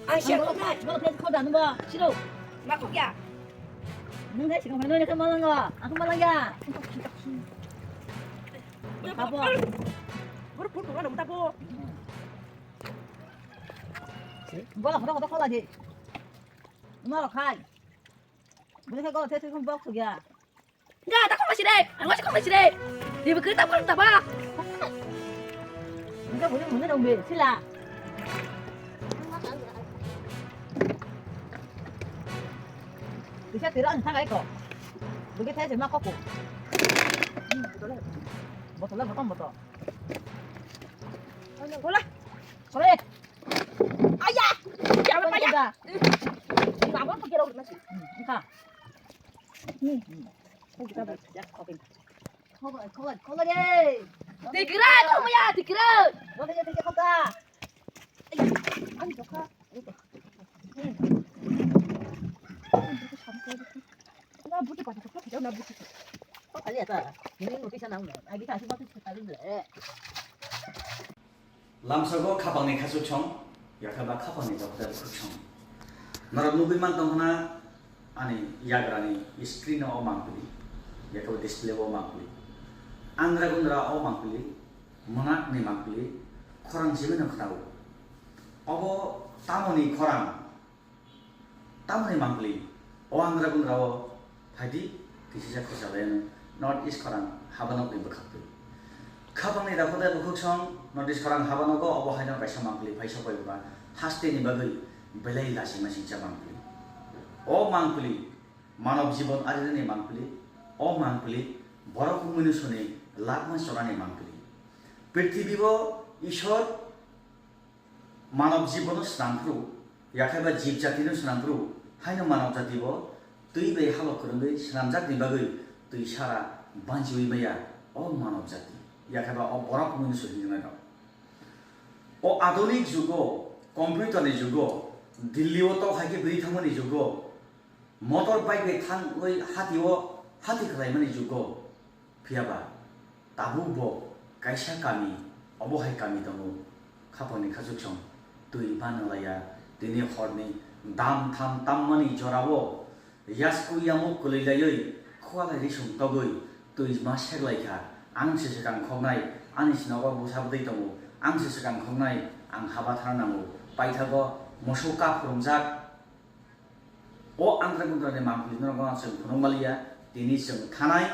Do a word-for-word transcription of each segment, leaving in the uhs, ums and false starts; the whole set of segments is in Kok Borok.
Ang siya ko na. Bo plate ko dan bo. Siro. Ma ko kya? Nung hai sikang phai nung kha malang ba. Aku malang ya. Apa? Bor pur pur na mata bo. Bo la photo photo khola di. Ma la khai. Bo khai ko the the box ya. Ga, ta khoma sire. Ang wasi khoma sire. Di bukri ta khoma ta ba. Engka boleh mana dong be, sila. Bisa tira ang sangai ko. Bagi saya cuma koko. Botol lah, botol, botol. Bola. Sore. Ayah. Jangan payah. Apa tuh kira udah masih? Engka. Ni. Kita buat. Khola, khola, khola re. Tigra, kamu ya, tigra. Khola ya, tigra, khola. Ani dokha. Na buti pada dokha, na buti. Kok kali ya ta? Ini buti sana. Ai kita sih buti sekali deh. Lamsago khapangni khachuksong, yakhaba khapangni dokta bwkhwksong. Norok nugwi man tongkhna ani yagrani screen o mangpili, yakhaba display o mangpili. Andra gundra o mangpili, mwnakni mangpili, khorang jibino khwnao. Obo tamoni khorang? Tamoni mangpili, o andra gundra o phaidi, kisisa khosalaino North East khorang habanokni bwkhaktwi. Khapangni dakhoda bwkhwksong North East khorang habanogo obo haino kaisa mangpili phai sokbai ba hasteni bagwi belai lasima singcha mangpili. O mangpili manob jibon arirani mangpili, o mangpili borok muinusoni lakma chorani mangpili. Prithibibo Ishwar Manob jibono swnamphru, yakhaiba jib jatino swnamphru, haino manob jatibo twi bai halok kwrwngwi swnamjakni bagwi twi sara banchiwi maya o manob jati, yakhaiba o borok mwnwi se hinwi mano. O adunik jugo, computer ni jugo, Delhi o tok hai khe bwrwi thangmani jugo, motor bike bai thangwi hati o hati khlaimani jugo, Phiya ba, tabuk bo kaisa kami, obo hai kami tongo, khapangni khachuksong twi ma nwnglaiya, tini horni dam tham tammani jorao yasku yamuk kwlwi laiwi, khualai risung togwi twi ma seklai kha. Ang se swkang khoknai, ani sinogo bwsa bwtwi tongo, ang se swkang khoknai, ang haba thar nango, paithago musuk kap phwrwngjak. O andra gundra ni mangpili norok no chwng phunuk maliya, tini chwng thanai,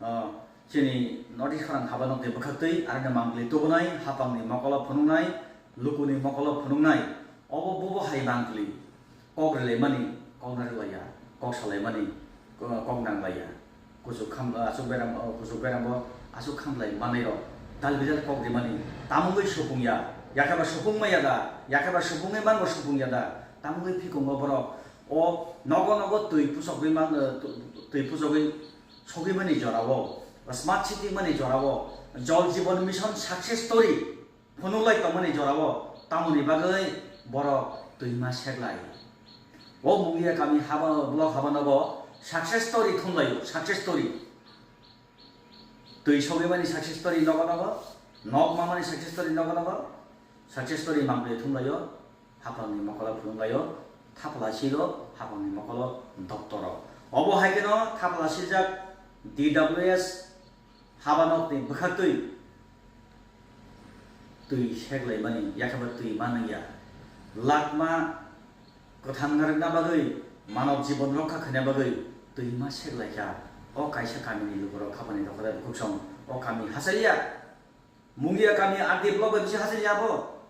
ah, chini North East khorang haba nok de bwkhaktwi aroni mangpili tubunai, hapang ni mokolo phunuknai, luku ni mokolo phunuknai, obo bobo hai mangpili, kok rwlaimani, kok narwlaiya, kok salaimani, ko-, kok nanglaiya. Kuchuk kham-, aswk beram, o kuchuk beram bo aswk khamlai manwi rok dal bidal kok rimani tamungwi supung ya, yakheba supung maya da, yakheba supungwi manbo supung ya da, tamungwi phikungo borok o nogo nogo twi puchogwi man, twi puchogwi sogwi mani jorao, smart city mani jorao, Jal Jeevan Mission success story. Phunuk lai tongmani jorao tamoni bagwi borok twima seklai. O Mungia kami haba, block haba nogo success story thumlaio, success story. Twi sogwimani success story nogo nogo, nok mamani success story nogo nogo, success story mangpili thumlaio, hapangni mokolo phunuk laio, thapla silo, hapangni mokolo doktoro. Obo hai kheno thapla siljak D W S, Haba nokni bwkhaktwi twi seklaimani, yakheba twi ma nangya. Lakma kwthang narwkna bagwi, manob jibon rokha khaina bagwi twi ma seklaikha. O kaisa kamini lukurok khapani dokora bukhuk song, o kami hachaliya. Mungia kami R D block bai bisi hachaliya abo.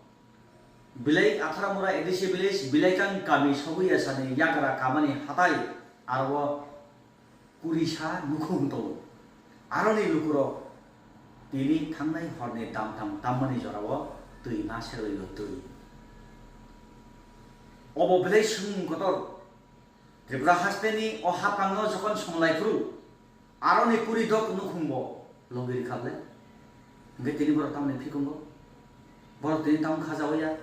Bilai Atharamura A D C village, Bilaikang kami sogwi yasani yagra kamani hatai aro kurisa nukhung tongo. Aroni lukurok tini thangnai horni dam tam tammani jorao twi ma serwi twi. Obo belai swngmung kotor. Tripura hasteni o hapangno jokhon songlai phuru, aroni kuri dok nukhungbo logi rikha ble. Hingke tini borok tamoni phikungo? Borok tini tamo khajaoya?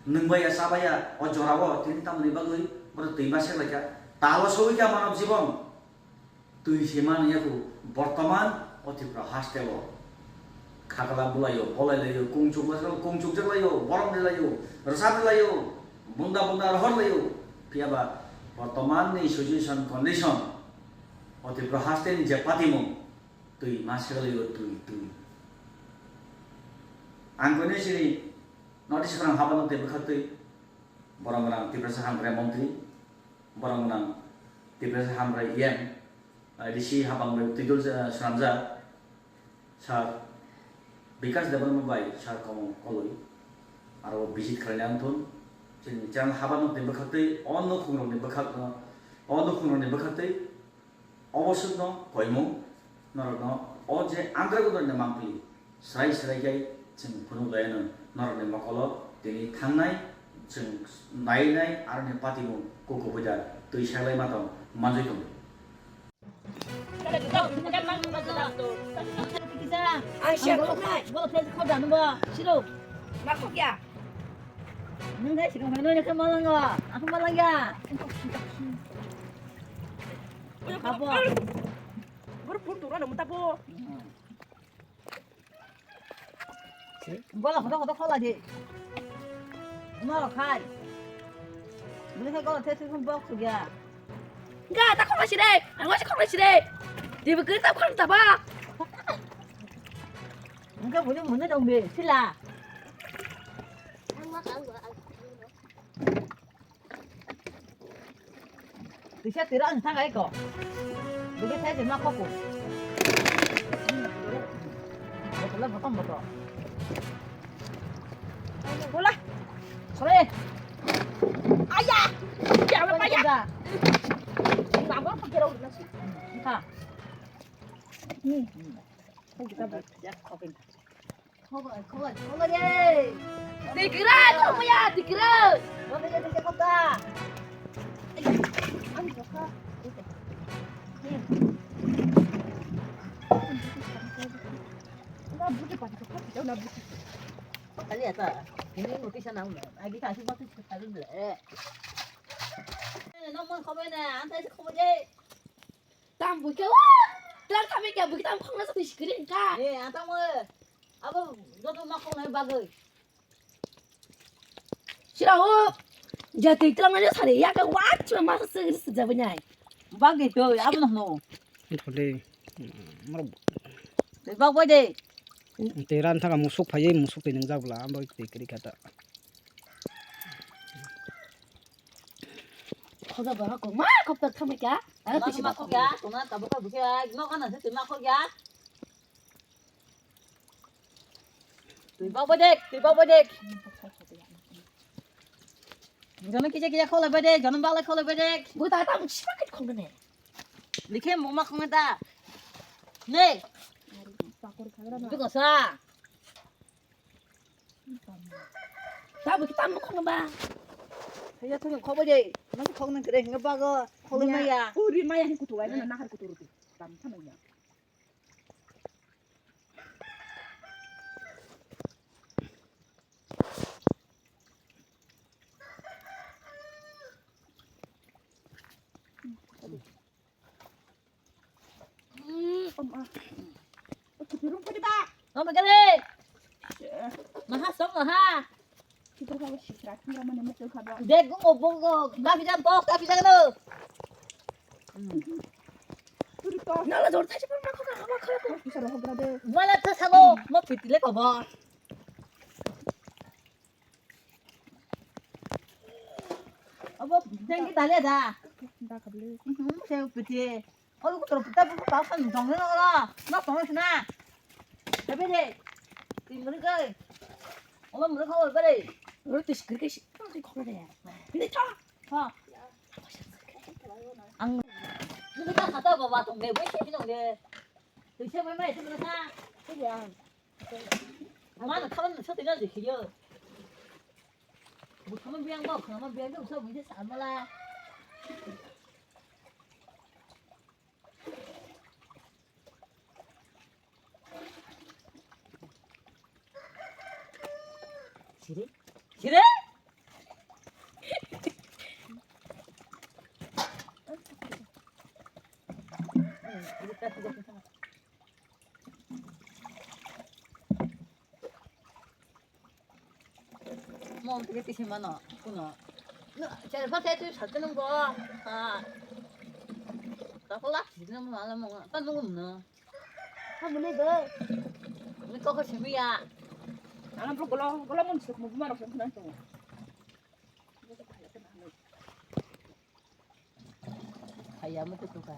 Nwngbaiya, chabaiya, o jorao tini tamoni bagwi borok twi ma seklaikha. Talo sogwikha manob jibon. Twi se manwi yaku bortoman o Tripura hasteo. Khakla bulaio, bolai laio, kungchuk laio, kungchuk jak laio, borom ri laio, rwchap ri laio, bunda bunda rohor laio. Phiya ba bortoman ni situation condition, o Tripura haste ni je patimung, twi ma segalaio, twi, twi. Ang koinwi chini notice kwrang haba no tei bwkhaktwi, borok gwnang Tiprasa Hamkrai Montri, borok gwnang Tiprasa Hamkrai E M, A D C habang bai twidul, eh, swnamjak Sir Bikash Debbarma bai Sir Komol Koloi aro visit khlaina wngthun. Chini chang haba nokni bwkhaktwi, o nukhungrokni bwkhak, o nukhungrokni bwkhaktwi obo swkno koimung norokno o je Andhra Godorni mangpili Srai srai khe chwng phunuk laino norokni mokolo tini thangnai, chwng nainai aroni patimung kuku puida twi saklai ma tong manjui tongo. Ang siya khoknai. Bo khe khok da nungbo siro. Ma khok ya. Nung dai siro nung khe malang ga. Aku malang ya. Abo. Bor phun tu na muta bo. Bola khoto khoto khola di. Norok khai. Bini khai kola thes thes bok sugya. Ga ta khokla sire. Ang wasi khokla sire. Di bukri ta khokla ta ba. Engka bujung mana dong be sila. Twisa tira ang thangai ko. Bigi thai sima khoku. Botol botol botol. Bola. Sore. Aya. Ya apa ya? Baba pakai rok nasi. Ha. Hmm. Kita ya kopi. Khobor, khobor, khobor de. Digra, khobor ya, digra. Khobor ya, digra, khobor. Kali ata, ini notice na ulo. Agi kasi waktu sekali dulu. Eh, nomor khobor na, antai khobor de. Tam buke wa. Tlang tam ke buke tam khong na sa sikri ka. Eh, antam wa. Abo joto ma khongnai bagwi. Sira o. Jati tlang na sari ya ka wa chuma ma sa sikri sa jabu nai. Bagwi to abo no no. Thole. Moro. Te bagwi de. Te ran thaka musuk phai musuk te nang jabla abo te kri kata. Khoja bara ko ma kop ta thame kya? Ana ma kisi ma ma khok ya, tona tabo ka buke ai, no kana se ma khok ya. Twi bak bai dek, twi bak bai dek. Jono kisa kisa kholai bai dek, jono balai kholai bai dek. Bu ta ta bu chima kit khong ne. Likhe mo ma khong ta. Ne. Pakor khagra na. Bu ko sa. Ta bu tam khong ba. Ya thung khok bai dek. Ma khok nang kre hinga bago kholai ma ya. Uri ma ya hin kutu ai na nahar kutu rutu. Tam thang ya. Om ah. Kuturung padi ba. Om gale. Maha song ha. Dek go bo go. Kapi jam to, kapi jam to. Nala jor thai se pura khaka hama khaya ko. Mala ta sabo, mo pitile ko bo. Abo dengki dale da. Da kabli. Mhm, se piti. Olu ko toro puta puta pa san dong na ora. Na tong na. Tabe de. Ti mun kai. Ola mun ka ol bare. Olu tis kri ke si. Ti khona de. Ni ta. Ha. Ang. Ni ta khata baba tong de bai se dong de. Ti se mai mai se na. Ti ya. Mana khaban sa ti na de khiyo. Bu khaman biang ba khaman biang de sa bu de sa mala. Siri? Siri? Mo tike tisi mano kuno. No, char pa te tu sa te nung bo. Ha. Ka ko lak si nung ma la mo. Pa nung no. Ha mo ne go. Ni ko ko si mi ya. Ana bro golo golo mon suk mo ma ro ko nan to. Kaya mo tu tu ka.